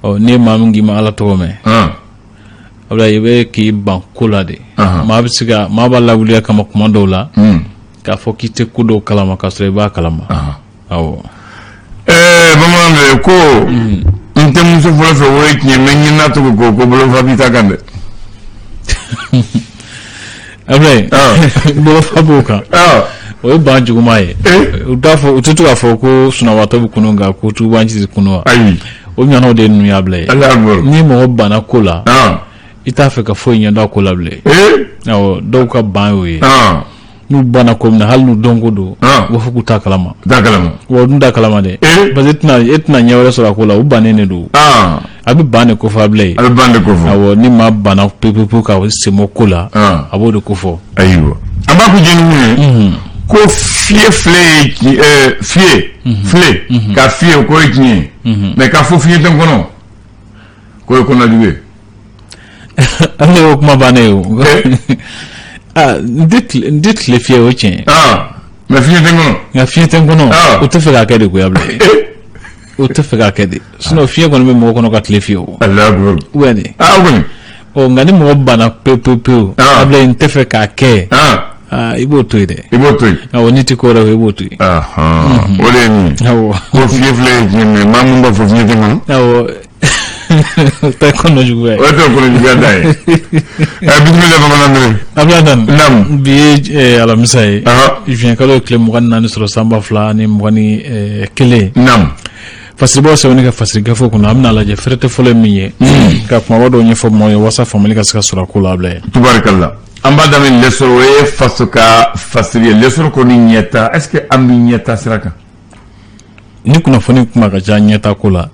Ɔ n'i ye maa min k'i ma Ala tɔgɔ mɛn, Abulayi, i bɛ k'i ban ko la de. Maa bɛ se ka maa b'a lawuliya kama kuma dɔw la k'a fɔ k'i tɛ ko dɔw kalama k'a sɔrɔ i b'a kalama. Awɔ. Ɛɛ, bamanan bɛ ko n tɛ muso fɔlɔ fɛ, o ye tiɲɛ, mais ɲinina tugu ko ko bolofa b'i ta kan dɛ. Abulayi, bolofa b'o kan, o ye ban juguman ye. U t'a fɔ, u tɛ to k'a fɔ ko sunɔgɔtɔ bɛ kunun nka ko tubanci tɛ kunun wa? Ayi. O ɲɔgɔnnaw de ye ninnu ye, Abulayi. Ni mɔgɔ banna ko la, i t'a fɛ ka foyi ɲɛdɔn a ko la bilen. Awɔ, dɔw ka ban y'o ye. N'u banna ko min na, hali n'u dɔnko don, u b'a fɔ k'u t'a kalama. T'a kalama. Wa u dun t'a kalama dɛ, parce que e tɛna ɲɛ wɛrɛ sɔrɔ a ko la, u bannen de don. A bɛ ban de kofɔ, Abulayi. A bɛ ban de kofɔ. Awɔ, ni maa banna pewu pewu ka sen bɔ ko la, a b'o de kofɔ. Ayiwa, an b'a kun jɛ ni mun ye? Ko fiye filɛ ye, fiye file ka fiye k'o ye tiɲɛ ye, mais k'a fɔ fiɲɛ tɛ n kɔnɔ, k'o ye kɔnɔnajugu ye. An de y'o kuma bannen ye o. Aa, n tɛ tile fiyɛ, o tiɲɛ ye. Mais fiɲɛ tɛ n kɔnɔ. Nka fiɲɛ tɛ n kɔnɔ, o tɛ fɛ k'a kɛ de koyi, Abulayi. O tɛ fɛ k'a kɛ de, sinon fiɲɛ kɔni bɛ mɔgɔ kɔnɔ ka tile fiyɛ o. Alahu. Ou bien de. Ah, o kɔni. Ɔ, nka ni mɔgɔ banna pewu pewu pewu, Abulayi, n tɛ fɛ k'a kɛ. I b'o to yen dɛ. I b'o to yen. Awɔ, n'i tɛ ko wɛrɛ kɛ, i b'o to yen. O de ye nin ye. Awɔ. Ko fiɲɛ filɛ ye tiɲɛ, mais maa min b'a fɔ fiɲɛ tɛ n kɔnɔ. Awɔ. O tɛ kɔnɔjuguya ye. O tɛ kɔnɔjuguya da ye. Ɛ, bisimila, bamanan bere. Abulayi Dan. Naamu. Bi ye alamisa ye. Juin kalo tile 24 sɔrɔ san 2021. Naamu. Fasiribaw sɛbɛnni kɛ fasiri gafe kɔnɔ, an bɛna lajɛ fɛrɛtɛ fɔlɔ ye min ye, ka kumaba dɔw ɲɛfɔ maaw ye walasa faamuyali ka se ka sɔrɔ a ko la, Abulayi. Tubarikala. An b'a daminɛ L'Essor, o ye faso ka fasiri ye. L'Essor ko ni ɲɛta, est ce que an bɛ ɲɛta sira kan? Ni kunnafoni kuma ka ca ɲɛta ko la,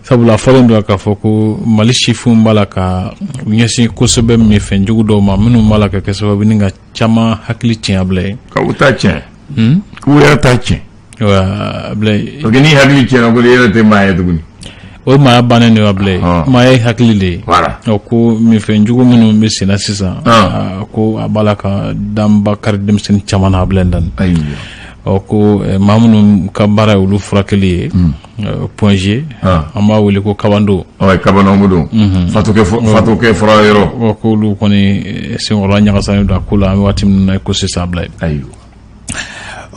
sabula a fɔlen don k'a fɔ ko Mali sifinw b'a la ka u ɲɛsin kosɛbɛ minfɛn jugu dɔw ma minnu b'a la ka kɛ sababu ni ka caman hakili tiɲɛ, Abulayi. Ka u ta tiɲɛ. K'u yɛrɛ ta tiɲɛ. Abulayi. Parce que n'i hakili tiɲɛna ko i yɛrɛ tɛ maa ye tuguni. O ye maaya bannen de ye, Abulayi. Maaya ye hakili de ye. Voilà. Ɔ, ko minfɛn jugu minnu bɛ sen na sisan, ko a b'a la ka danba kari denmisɛnnin caman na, Abulayi Dan. Ayiwa. Ɔ, ko maa minnu ka baara ye olu furakɛli ye, Point G, an b'a wele ko kabando. Ouais, kabando don. Fatokɛ fatokɛ fura yɔrɔ. Ɔ, ko olu kɔni senkɔrɔla ɲagasalen don a ko la an bɛ waati min na i ko sisan, Abulayi. Ayiwa.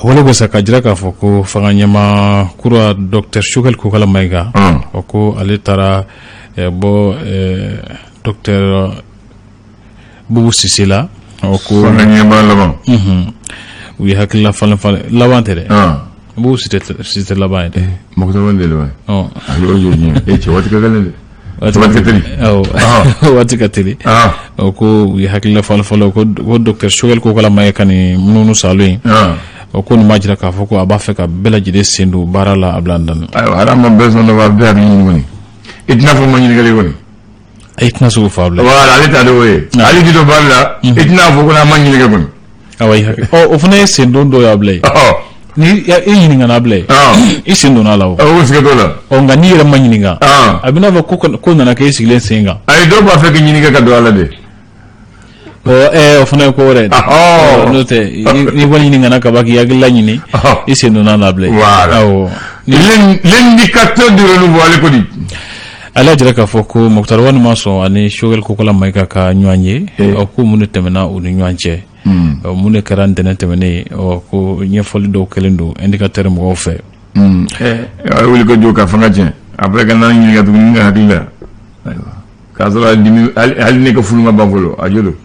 O wale ko sa ka jira k'a fɔ ko fanga ɲɛmaa kura, docteur Choguel Kokala Maïga, ɔ, ko ale taara bɔ docteur Boubou Cissé la. Ɔ, ko fanga ɲɛmaa laban. U ye hakilila falen falen, laban tɛ dɛ. Boubou Cissé tɛ laban ye dɛ. Mɔgɔ caman de laban. Ɔ. A yɔrɔ jɔ ɲɛ. E cɛ, waati ka gɛlɛn dɛ. Waati ka teli. Awɔ, waati ka teli. Ɔ, ko u ye hakilila falen falen ko docteur Choguel Kokala Maïga ka nin munumunu salo in. Ɔ, ko nin b'a jira k'a fɔ ko a b'a fɛ ka bɛɛ lajɛlen sen don baara la, Abulayi Dan. Ayiwa, hali an ma bɛɛ sɔn dɔ, b'a bɛɛ hakili ɲini kɔni. I tɛna fɔ ma ɲininkali kɔni. I tɛna se k'o fɔ, Abulayi. Voilà, ale ta de y'o ye. Hali k'i to baara la, i tɛna fɔ ko n'a ma ɲininka kɔni. Awɔ, i hakili. Ɔ, o fana ye sen don dɔ ye, Abulayi. Ni i ɲininka na, Abulayi, i sen donna a la o. O siga t'o la. Ɔ, nka n'i yɛrɛ ma ɲininka, a bɛ n'a fɔ ko nana kɛ e sigilen sen kan. Ayi, dɔw b'a fɛ k'i ɲininka ka don a la de. Ɔ, o fana ye ko wɛrɛ ye. N'o tɛ, n'i kɔni ɲininkana ka ban k'i hakilila ɲini, i sen donna a la, Abulayi. Voilà. Awɔ. L'indicateur du renouveau, ale ko di? Ale y'a jira k'a fɔ ko Moctar Ouane ma sɔn ani Choguel Kokala Maïga ka ɲɔgɔn ye. Ɔ, ko mun de tɛmɛna u ni ɲɔgɔn cɛ? Ɔ, mun de kɛra ntɛnɛn tɛmɛnen? Ɔ, ko ɲɛfɔli dɔw kɛlen don indicateur mɔgɔw fɛ. A ye wuli ka jɔ ka fanga tiɲɛ, après ka n'an ɲininka tuguni n ka hakili la. Ayiwa, k'a sɔrɔ dimi hali ne ka furu ma ban fɔlɔ, a jo don.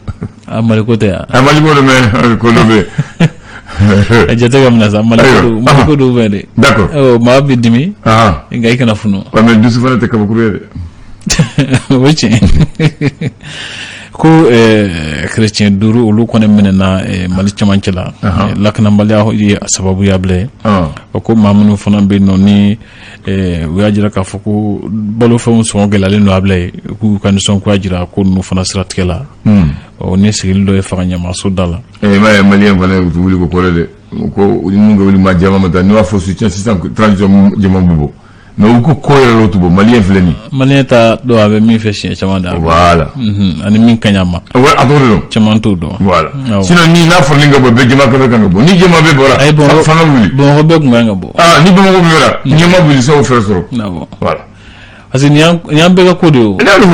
A, Mali ko tɛ yan. A, Mali ko don, mais ko dɔ bɛ yen. A jate ka minɛ sa, Mali ko don, Mali ko don bɛ de. D'accord. Ɔ, maa bɛ dimi, nka i kana funu. Ouais, mais dusu fana tɛ kabakuru ye dɛ. O ye tiɲɛ. Ko chrétien duuru, olu kɔni minɛna Mali cɛmancɛ la, lakanabaliya ye a sababu ye, Abulayi. O ko maa minnu fana bɛ yen nɔ ni u y'a jira k'a fɔ ko balofɛnw sɔngɔ gɛlɛyalen don, Abulayi, k'u ka nisɔngoya jira ko ninnu fana siratigɛ la. Ɔ, ni sigili dɔ ye fanga ɲɛmaaso da la. I m'a ye, maliyɛn fana u tɛ wuli ko kɔrɔ dɛ, ko ninnu ka wuli maa jama ma taa, n'i b'a fɔ soutien sisan, transition jama bɛ bɔ, mais u ko ko yɛrɛ la u tɛ bɔ, maliyɛn filɛ nin ye. Maliyɛn t'a dɔn a bɛ min fɛ siɲɛ caman da. Voilà. Ani min ka ɲi a ma. Ouais, a t'o de dɔn. Caman t'o dɔn. Voilà. Sinon ni n'a fɔra ni ka bɔ, bɛɛ jama kɛmɛ kan ka bɔ, ni jama bɛɛ bɔra. Ayi, Bamakɔ fanga wuli. Bamakɔ bɛɛ kun kan ka bɔ. Ah, ni Bamakɔ bɔra, ɲɛma wuli sa, o fɛrɛ sɔrɔ. Awɔ. Voilà. Parce que nin y'an bɛɛ ka ko de ye o. Ne y'o de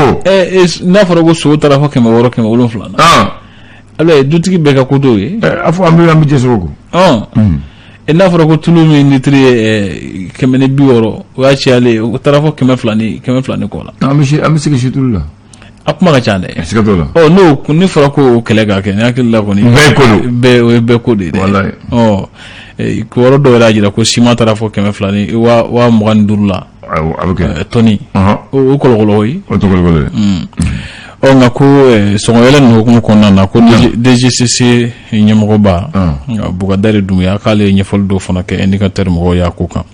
fɔ. N'a fɔra ko sogo taara fɔ 600, 700 na. Alors dutigi bɛɛ ka ko t'o ye. A fɔ an bɛ jɛ sogo kɔ. N'a fɔra ko tulu min litiri ye 160, o y'a cayalen ye, o taara fɔ 200 ni kɔ la. An bɛ se ka si tulu la. A kuma ka ca dɛ. Siga t'o la. Ɔ n'o ni fɔra ko o kɛlɛ ka kɛ, ne hakili la kɔni. Bɛɛ ko don. Bɛɛ, o ye bɛɛ ko de ye dɛ. Walayi. Ɔ kibaru dɔw yɛrɛ y'a jira ko siman taara fɔ 200 ni 20 000 la. Awɔ, a bɛ kɛ. Tɔni. O kɔlɔkɔlɔ ye. O tɛ kɔlɔkɔlɔ ye. Ɔ nka ko sɔngɔyɛlɛ ninnu hukumu kɔnɔna na, ko DGCC ɲɛmɔgɔba Bukadari Dunbiya, k'ale ye ɲɛfɔli dɔw fana kɛ indicateur mɔgɔw y'a ko kan.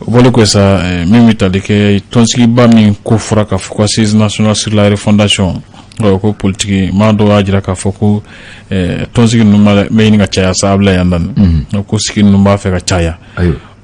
O bɔlen kɔ sa, min bɛ tali kɛ tɔnsigiba min ko fɔra k'a fɔ ko Assise nationale sur la refondation, ko politiki maa dɔw y'a jira k'a fɔ ko tɔnsigi ninnu bɛ ɲini ka caya sa, a bila yan dan ko sigi ninnu b'a fɛ ka caya.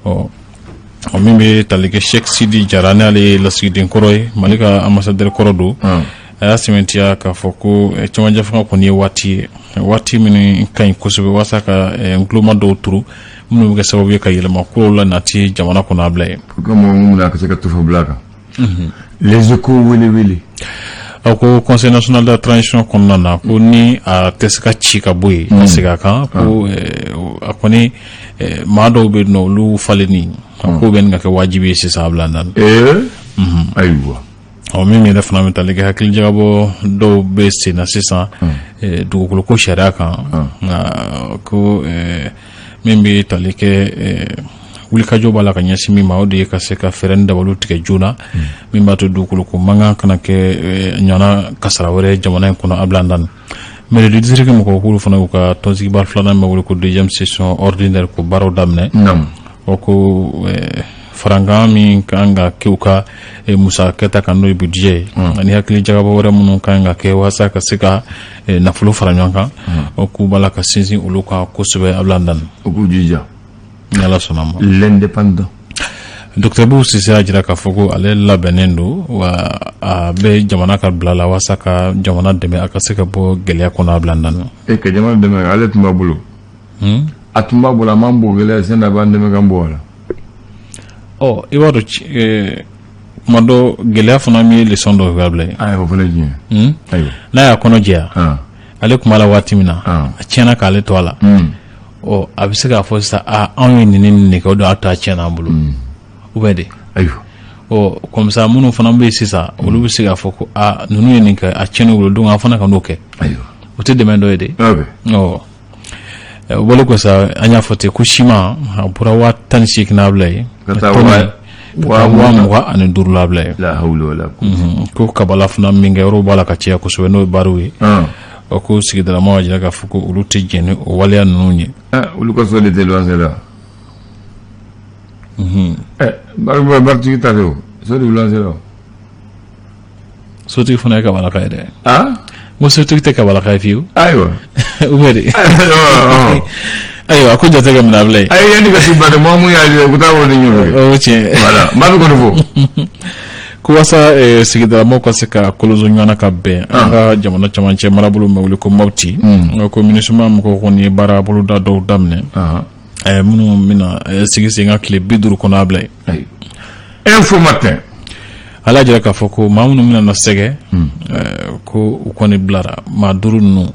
Ɔ min bɛ tali kɛ Cheikh Sidi Jara, n'ale ye lasigiden kɔrɔ ye, Mali ka ambassadeur kɔrɔ don, a y'a sɛmɛntiya k'a fɔ ko cɛmancɛ fanga kɔni ye waati ye, waati minnu ka ɲi kosɛbɛ walasa ka nkuloma dɔw turu minnu bɛ kɛ sababu ye ka yɛlɛma kuraw la nati jamana kɔnɔ, a bila yen. Pour que mɔgɔ minnu ka se ka tufa bila a kan. Les Échos wele wele. A ko Conseil national de la transition kɔnɔna na, ko ni a tɛ se ka ci ka bɔ yen ka segin a kan, ko a kɔni maa dɔw bɛ yen nɔ, olu falenni a ko bɛ nin ka kɛ wajibi ye sisan, a bila na. Ayiwa. Ɔ min yɛrɛ fana bɛ tali kɛ hakilijagabɔ dɔw bɛ sen na sisan dugukolo ko sariya kan, nka ko min bɛ tali kɛ wulikajɔ b'a la ka ɲɛsin min ma, o de ye ka se ka fɛɛrɛ ni dabaliw tigɛ joona min b'a to dugukolo ko mankan kana kɛ ɲɔgɔnna kasara wɛrɛ jamana in kɔnɔ, a bila dan. Mais le district mɔgɔw k'olu fana y'u ka tɔnsigiba filanan bɛ wele ko deuxième session ordinaire ko baaraw daminɛ. O ko farankan min kan ka kɛ u ka musaka kɛta kan, n'o ye budget ye, ani hakili jagabɔ wɛrɛ minnu kan ka kɛ walasa ka se ka nafolo fara ɲɔgɔn kan, o k'u b'a la ka sinsin olu kan kosɛbɛ, a bila dan. U k'u jija. Ni Ala sɔnna ma. L'Indépendant. Docteur Boubou Cissé y'a jira k'a fɔ ko ale labɛnnen don, wa a bɛ jamana ka bila la walasa ka jamana dɛmɛ a ka se ka bɔ gɛlɛya kɔnɔ, a bila dan. E ka jamana dɛmɛ, ale tun b'a bolo. A tun b'a bolo, a m'an bɔ gɛlɛya sen na, a b'an dɛmɛ k'an bɔ a la. Ɔ i b'a dɔn, kuma dɔ gɛlɛya fana min ye leçon dɔ kɛ bila ye. Ayiwa, o fana ye tiɲɛ. Ayiwa. N'a y'a kɔnɔ jɛya, ale tun b'a la waati min na, a tiɲɛna k'ale to a la. Ɔ a bɛ se k'a fɔ sisan, a anw ye nin nin de kɛ, o de y'a to a tiɲɛna an bolo. Ou bien de. Ayiwa. Ɔ comme ça minnu fana bɛ yen sisan, olu bɛ se k'a fɔ ko aa, ninnu ye nin kɛ, a tiɲɛna u bolo, donc an fana ka n'o kɛ. Ayiwa. O tɛ dɛmɛ dɔ ye de. Ok. Ɔ o bɔlen kɔ sa, an y'a fɔ ten ko siman a bɔra 18 000 n'a bila yen. Ka taa 25 000 la bila yen. La hawla wala quwwata. Ko kabala fana minkɛyɔrɔw b'a la ka caya kosɛbɛ, n'o ye baaraw ye. Ɔ ko sigidalamaw y'a jira k'a fɔ ko olu tɛ jɛn ni o waleya ninnu ye. Olu ka so de tɛ luwanse la. Ɛ baritigi ta tɛ o, so de bɛ luwanse la o. Sotigi fana ye kabalaka ye dɛ. N ko sotigi tɛ kabalaka ye fiyewu. Ayiwa. Ou bien de. Ayiwa, ko jate ka minɛ a bila yen. Ayi, yanni ka se ba dɛ, mɔgɔ mun y'a ye, u taa o de ɲɛfɔ. O tiɲɛ. Voilà, n b'a bɛ kɔni fɔ. Ko walasa sigidalamaw ka se ka kolonso ɲɔgɔn na ka bɛn, an ka jamana camancɛ marabolo bɛ wele ko Mopti, ko MINUSMA mɔgɔw kɔni ye baara boloda dɔw daminɛ minnu bɛna sigi sen kan tile 50 kɔnɔ, a bila yen. Info Matin. Ala jira k'a fɔ ko maa minnu bɛna na sɛgɛ, ko u kɔni bilara, maa duuru ninnu,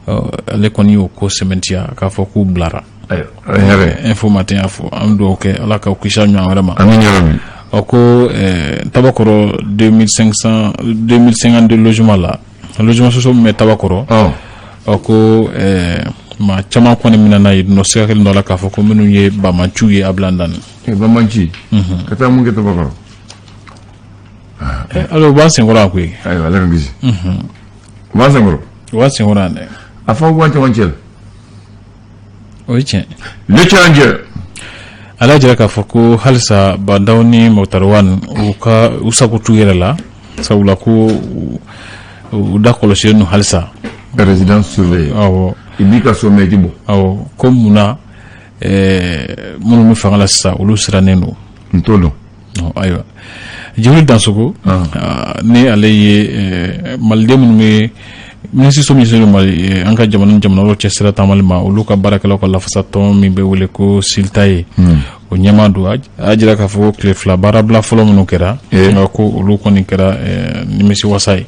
ale kɔni y'o ko sɛmɛntiya k'a fɔ k'u bilara. Info Matin y'a fɔ. An bɛ dugawu kɛ, Ala ka kisi a ɲɔgɔn wɛrɛ ma. Ɔ ko Tabakɔrɔ 2500 2052 logement la, logement sociaux min bɛ Tabakɔrɔ, ɔ ko maa caman kɔni minɛna yen nɔ, siga kelen dɔ la k'a fɔ ko minnu ye bamanciw ye, a bila dan. Bamanci ka taa mun kɛ Tabakɔrɔ? Alors u b'an senkɔrɔ yan koyi. Ayiwa, Ala k'an kisi. U b'an senkɔrɔ. U b'an senkɔrɔ yan dɛ. A fɔ b'an cɛmancɛ la. O ye tiɲɛ. Le Challenger. Ala jira k'a fɔ ko halisa Bah N'Daw ni Moctar Ouane, u ka u sago t'u yɛrɛ la, sabula ko u da kɔlɔsilen don halisa. Résidence surveillée. Awɔ. I b'i ka so mais i ti bɔ. Awɔ, ko munna minnu bɛ fanga la sisan, olu sirannen don? N t'o dɔn. Ayiwa, Jibril Dansogo, ni ale ye maliden minnu bɛ minisiriso min sigilen don Mali an ka jamana ni jamana wɛrɛw cɛ sira taamali ma, olu ka baarakɛlaw ka lafasatɔn min bɛ wele ko SYLTAE ye, O ɲɛmaa don. A y'a jira k'a fɔ ko tile 2 baarabila fɔlɔ minnu kɛra, nka ko olu kɔni kɛra nimisi wasa ye,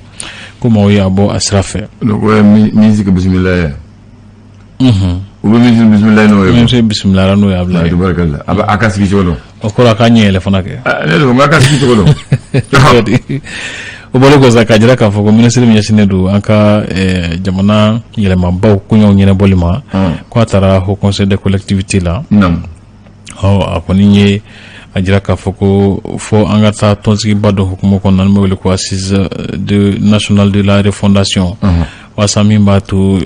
ko maaw y'a bɔ a sira fɛ. Ministre ka bisimila ye, u bɛ ministre bisimila n'o ye. Ministre bisimila n'o ye, a bila. Tabarikalla, a bɛ a ka sigi cogo dɔn. O kɔrɔ a k'a ɲɛ yɛlɛ fana kɛ. Ne de ko n k'a ka sigi cogo dɔn. O bɔlen kɔ sa, k'a jira k'a fɔ ko minisiri min ɲɛsinnen don an ka jamana yɛlɛmabaw koɲɛw ɲɛnabɔli ma, ko a taara Haut Conseil des collectivités la. Ɔ, a kɔni ye a jira k'a fɔ ko fo an ka taa tɔnsigiba dɔ hukumu kɔnɔna n'o bɛ wele ko Assise de nationale de la refondation, walasa min b'a to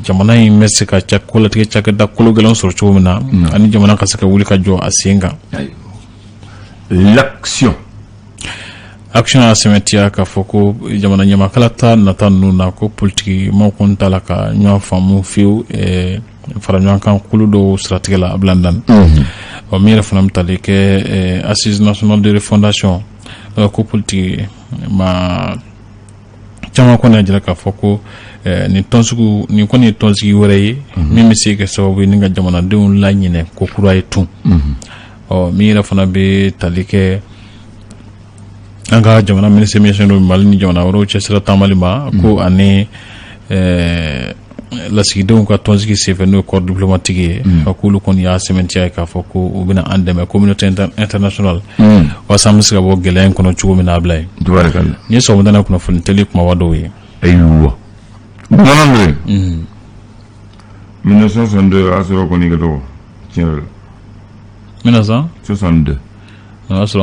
jamana in bɛ se ka kolatigɛ cakɛda kolo gɛlɛnw sɔrɔ cogo min na, ani jamana ka se ka wuli ka jɔ a sen kan. L'action. Action y'a sɛmɛntiya k'a fɔ ko jamana ɲamakalata nata ninnu na, ko politiki maaw kɔni t'a la ka ɲɔgɔn faamu fiyewu fara ɲɔgɔn kan kulu dɔw siratigɛ la a bilandan. Ɔ, min yɛrɛ fana bɛ tali kɛ Assise nationale de refondation, ko politiki maa caman kɔni y'a jira k'a fɔ ko nin tɔnsigiw nin kɔni ye tɔnsigi wɛrɛ ye min bɛ se ka kɛ sababu ye ni ka jamanadenw laɲinɛ ko kura ye tun. Ɔ, min yɛrɛ fana bɛ tali kɛ an ka jamana minisiri min ɲɛsinnen don Mali ni jamana wɛrɛw cɛsira taamali ma, ko ani lasigidenw ka tɔnsigi senfɛ, n'o ye corps diplomatique ye, k'olu kɔni y'a sɛmɛntiya k'a fɔ ko u bɛna an dɛmɛ, communauté internationale, walasa an bɛ se ka bɔ gɛlɛya in kɔnɔ cogo min na, a bila yen. Nin ye sɔgɔmada in kunnafoni teli kumaba dɔw ye. Ayiwa, bamanan bɛ 1962, o y'a sɔrɔ kɔni ka dɔgɔ tiɲɛ yɛrɛ la. 1962. O y'a sɔrɔ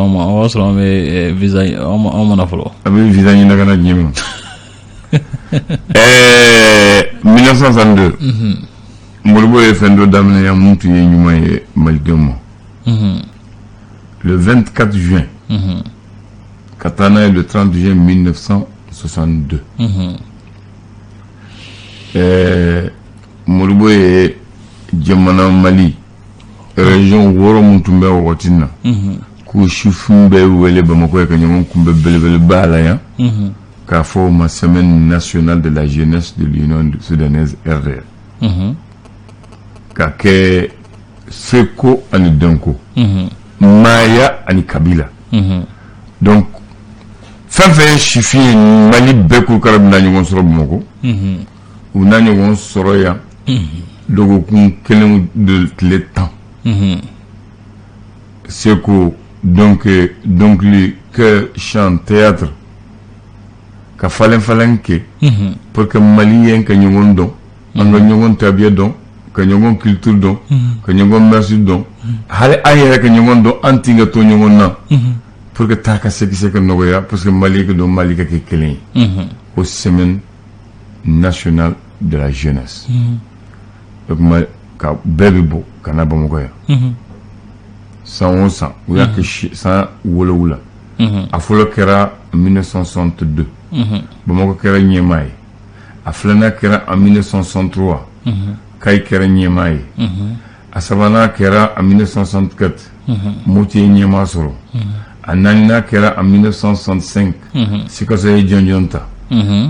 an bɛ visa, anw ma na fɔlɔ. A bɛ visa ɲini ka na diɲɛ ma. 1962, Modibo ye fɛn dɔ daminɛ yan mun tun ye ɲuman ye malidenw ma. Le 24 juin ka taa n'a ye le 30 juin 1962, Modibo ye jamana Mali région 6 mun tun bɛ wagati na, k'u sifin bɛɛ wele Bamakɔ ye ka ɲɔgɔn kunbɛn belebeleba la yan, k'a fɔ o ma Semaine nationale de la jeunesse de l'Union soudanaise RDR, ka kɛ seko ani dɔnko, maaya ani kabila. Donc fɛn fɛn ye sifin ye Mali bɛɛ, k'u kɛra bɛna ɲɔgɔn sɔrɔ Bamakɔ, u bɛna ɲɔgɔn sɔrɔ yan dɔgɔkun kelen de tile 10, seko, dɔnke, dɔnkili, chœur, chant, théâtre, ka falen falen kɛ pour que malien ka ɲɔgɔn dɔn, an ka ɲɔgɔn tabiya dɔn, ka ɲɔgɔn culture dɔn, ka ɲɔgɔn mœurs dɔn, hali an yɛrɛ ka ɲɔgɔn dɔn, an ti ka to ɲɔgɔn na pour que taa ka segin se ka nɔgɔya, parce que Mali ka dɔn, Mali ka kɛ kelen ye, ko Semaine nationale de la jeunesse. O kuma ka bɛɛ bɛ bɔ ka na Bamakɔ yan san o san. U y'a kɛ san 7. A fɔlɔ kɛra 1962, Bamakɔ kɛra ɲɛmaa ye. A filanan kɛra en 1963, Kayi kɛra ɲɛmaa ye. A sabanan kɛra en 1964, Moti ye ɲɛmaa sɔrɔ. A naaninan kɛra en 1965, Sikaso ye jɔnjɔn ta.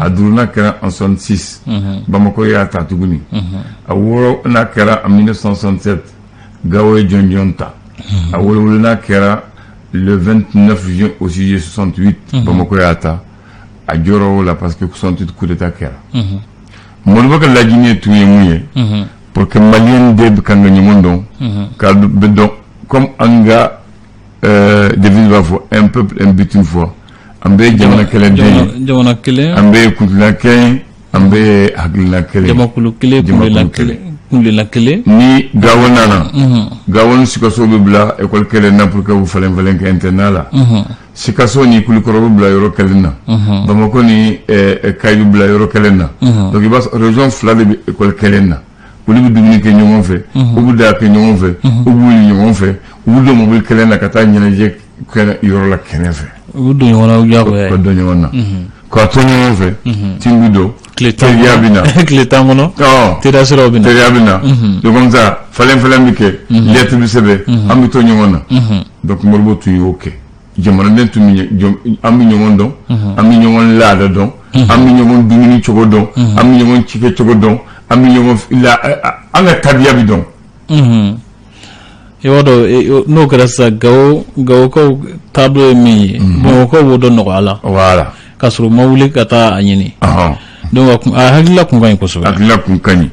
A duurunan kɛra en 66, Bamakɔ y'a ta tuguni. A wɔɔrɔnan kɛra en 1967, Gawo ye jɔnjɔn ta. A wolonwulanan kɛra le 29 juin aussi 68, Bamakɔ y'a ta. A jɔra o la parce que 68 coup d'état kɛra. Modibo ka laɲini tun ye mun ye? Pour que malien den kan ka ɲɔgɔn dɔn, ka bɛ dɔn comme an ka devise b'a fɔ, un peuple, un but, une foi. An bɛɛ ye jamana kelen den ye. Jamana kelen. An bɛɛ ye kuntilenna kelen, an bɛɛ ye hakilina kelen. Jamakulu kelen, kuntilenna kelen, kuntilenna kelen. Ni Gawo nana, Gawo ni Sikaso bɛ bila école kelen na pour que u falen falen kɛ internat la. Sikaso ni Kulikɔrɔ bɛ bila yɔrɔ kelen na. Bamakɔ ni Kayi bɛ bila yɔrɔ kelen na. Donc i b'a sɔrɔ région fila de bɛ école kelen na. Olu bɛ dumuni kɛ ɲɔgɔn fɛ, u bɛ da kɛ ɲɔgɔn fɛ, u bɛ wuli ɲɔgɔn fɛ, u bɛ don mobili kelen na ka taa ɲɛnajɛ kɛ yɔrɔ la kɛnɛ fɛ. U bɛ don ɲɔgɔn na diyagoya. Ka don ɲɔgɔn na. K'a to ɲɔgɔn fɛ, tin bɛ don. Tile 10. Teriya bɛ na. Tile 10 kɔnɔ. Teriya siraw bɛ na. Teriya bɛ na. Donc comme ça falen falen bɛ kɛ. Lettre bɛ sɛbɛn. An bɛ to ɲɔgɔn na. Donc Modibo tun y'o kɛ. Jamanaden tun bɛ, an bɛ ɲɔgɔn dɔn, an bɛ ɲɔgɔn laada dɔn, an bɛ ɲɔgɔn dumuni cogo dɔn, an bɛ ɲɔgɔn cikɛ cogo dɔn, an bɛ ɲɔgɔn la, an ka tabiya bɛ dɔn. I b'a dɔn, n'o kɛra sisan, Gawo, Gawokaw taabolo ye min ye, Bamakɔkaw b'o dɔn nɔgɔya la. Voilà. K'a sɔrɔ u ma wuli ka taa a ɲini. Donc a hakilila kun ka ɲi kosɛbɛ. Hakilila kun ka ɲi.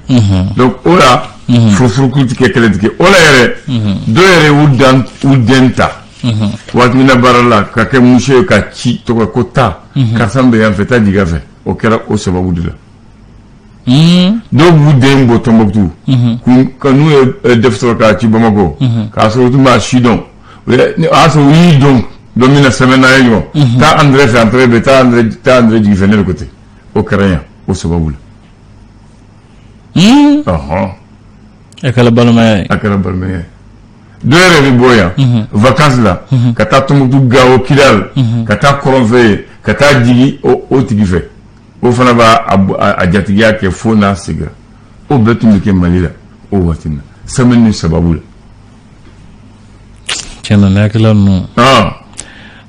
Donc o la, furufuruku ti kɛ, kɛlɛ ti kɛ. O la yɛrɛ, dɔw yɛrɛ y'u dan u den ta waati min na baara la, ka kɛ muso ye, ka ci tɔgɔ ko taa karisa bɛ yan fɛ, taa jigin a fɛ. O kɛra o sababu de la. Dɔw b'u den bɔ Tɔnbɔkutu ka n'u ye DEF sɔrɔ k'a ci Bamakɔ, k'a sɔrɔ u tun b'a si dɔn. O y'a sɔrɔ u y'i dɔn don min na, sɛbɛn n'a ye ɲɔgɔn taa André fɛ, André bɛ taa, André taa, André jigin fɛ, ne de ko ten. O kɛra yan o sababu la. Ɔhɔn. A kɛra balimaya ye. A kɛra balimaya ye. Dɔw yɛrɛ bɛ bɔ yan vacances la ka taa Tɔnbɔkutu, Gawo, Kidal, ka taa kɔrɔn fɛ yen, ka taa jigin o tigi fɛ. O fana b'a a jatigiya kɛ fo n'a seginna. O bɛɛ tun bɛ kɛ Mali la o waati na, semaine ni sababu la. Tiɲɛ na, ne hakilila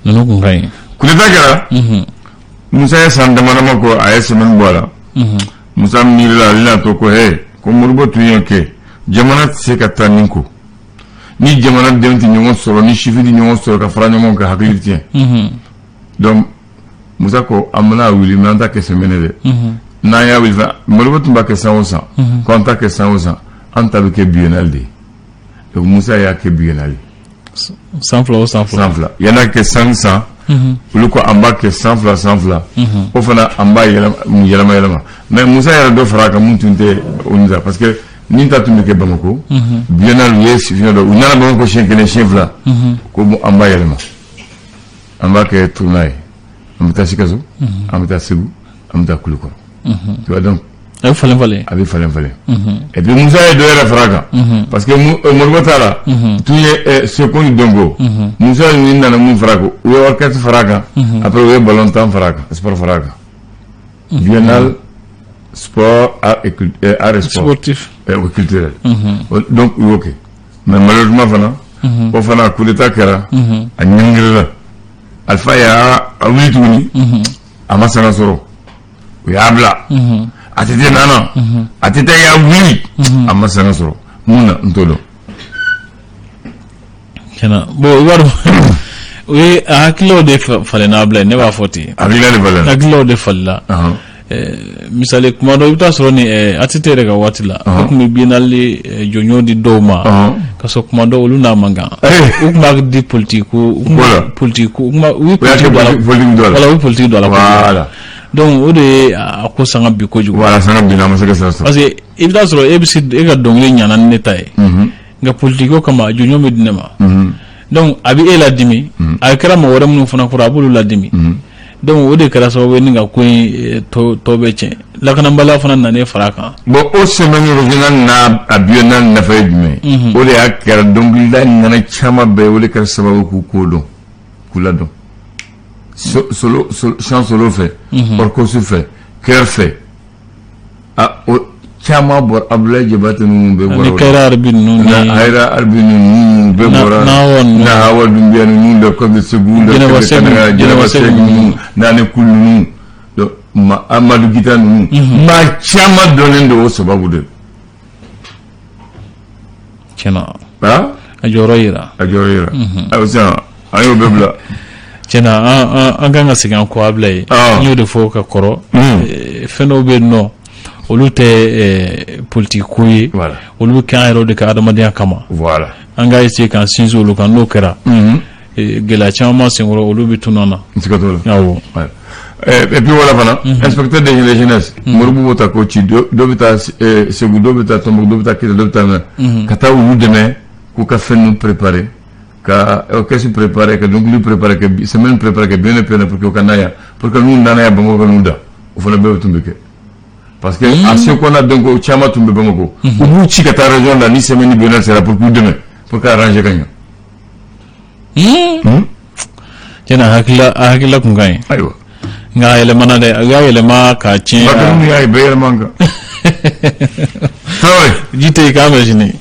ninnu kun ka ɲi. Coup d'état kɛra. Musa ye san dama dama ko a ye semaine bɔ a la. Musa miirila, ale n'a to ko he, ko Modibo tun y'o kɛ. Jamana tɛ se ka taa nin ko ni jamana denw tɛ ɲɔgɔn sɔrɔ, ni sifin tɛ ɲɔgɔn sɔrɔ ka fara ɲɔgɔn kan, hakili tiɲɛ. Donc Musa ko an bɛna wuli, mais an ta kɛ semaine dɛ. N'an y'a wuli fana, Modibo tun b'a kɛ san o san, ko an ta kɛ san o san, an ta bɛ kɛ biennale de ye. Donc Musa y'a kɛ biennale. San 2 o san 2. San 2. Yan'a kɛ san san, olu ko an b'a kɛ san 2, san 2. O fana, an b'a yɛlɛma yɛlɛma yɛlɛma. Mais Musa yɛrɛ dɔ fara a kan mun tun tɛ o ta, parce que nin ta tun bɛ kɛ Bamakɔ biennale. U ye fiɲɛ dɔ, u nana Bamakɔ siɲɛ kelen, siɲɛ 2, ko bon, an b'a yɛlɛma, an b'a kɛ tournoi ye, an bɛ taa Sikaso, an bɛ taa Segu, an bɛ taa Kulukɔrɔ. Tu vois donc. A bɛ falen falen. A bɛ falen falen. Et puis Musa ye dɔ yɛrɛ fara a kan, parce que Modibo ta la tun ye seko ni dɔnko. Musa ni nana mun fara a kan? U ye orchestre fara a kan. Après u ye ballon tan fara a kan, sport fara a kan. Biennale sport, art et art et sport. Sportif. Culturel. Donc u y'o kɛ. Mais malheureusement fana, o fana coup d'état kɛra, a ɲɛngirila. Alpha y'a wuli tuguni, a ma sanga sɔrɔ, u y'a bila. ATT nana, ATT y'a wuli, a ma sanga sɔrɔ. Mun na, n t'o dɔn. Tiɲɛna, bon, i b'a dɔn, o ye a hakililaw de falenna Abulaye, ne b'a fɔ ten. Hakilila de falenna. Hakililaw de falenna. Misali, kuma dɔ i bɛ taa sɔrɔ ni ATT yɛrɛ ka waati la, o tun bɛ biennale jɔnjɔn di dɔw ma, ka sɔrɔ kuma dɔ olu n'a man kan. U tun b'a di politique ko, u tun b'a politique ko, u tun b'a u ye politique don a la. Politique don a la. Voilà, u ye politique don a la. Voilà. Donc o de ye a ko sanga bi kojugu. Voilà, sanga bi na, a ma se ka sira sɔrɔ. Parce que i bɛ taa sɔrɔ e bɛ se e ka dɔnkili ɲana ni ne ta ye, nka politique ko kama, jɔnjɔn bɛ di ne ma. Donc a bɛ e ladimi, a kɛra mɔgɔ wɛrɛ minnu fana kɔrɔ, a b'olu ladimi. Donc o de kɛra sababu ye ni ka ko in tɔ bɛ tiɲɛ. Lakanabaliya fana nanen fara a kan. Bon, o semaine régionale n'a a biennale nafa ye jumɛn ye? O de y'a kɛra dɔnkilida ŋana caman bɛɛ, o de kɛra sababu k'u ko dɔn, k'u ladɔn solo, chant solo fɛ, orchestre fɛ, chœur fɛ. A o caman bɔra, Abdoulaye Diabaté ninnu bɛɛ bɔra. Ni Kayira Arabi ninnu. Ni Kayira Arabi ninnu bɛɛ bɔra. Nahawa ninnu. Nahawa Doumbia ninnu, le Comte de Ségou, le Jɛnɛba Segu, Jɛnɛba Segu ninnu, Nane Kulu ninnu, donc Amadou Gita ninnu, maa caman dɔnnen don o sababu de. Tiɲɛna. Ah. A jɔyɔrɔ yira. A jɔyɔrɔ yira. Ayiwa, sisan an y'o bɛɛ bila. Tiɲɛna, an kan ka segin an kɔ, Abulaye. N y'o de fɔ ka kɔrɔ. Fɛn dɔw bɛ yen nɔ, olu tɛ politique ko ye. Olu bɛ kɛ an yɛrɛw de ka adamadenya kama. An ka essayer k'an sinsin olu kan. N'o kɛra, gɛlɛya caman senkɔrɔ, olu bɛ tunun an na. Siga t'o la. Awɔ. Et puis wala fana, inspecteur de la jeunesse, Modibo b'o ta k'o ci, dɔ bɛ taa Segu, dɔ bɛ taa Tɔnbukutu, dɔ bɛ taa Kita, dɔ bɛ taa, ka taa olu dɛmɛ k'u ka fɛn ninnu préparer, ka orchestre préparer, ka dɔnkili préparer, ka semaine préparer, ka bien préparer pour que u ka na yan, pour que n'u nana yan Bamakɔ, ka n'u da. O fana bɛɛ tun bɛ kɛ, parce que a seko n'a dɔnko caman tun bɛ Bamakɔ. U b'u ci ka taa région la ni semaine biennale sera pour k'u dɛmɛ, pour que arranger ka ɲɛ. Tiɲɛna, a hakilila kun ka ɲi. Ayiwa. Nka a yɛlɛmana dɛ, a y'a yɛlɛma k'a tiɲɛ. Bakarijan y'a ye bɛɛ yɛlɛma an kan. Tarawele. Ji tɛ yen, k'an bɛ sini.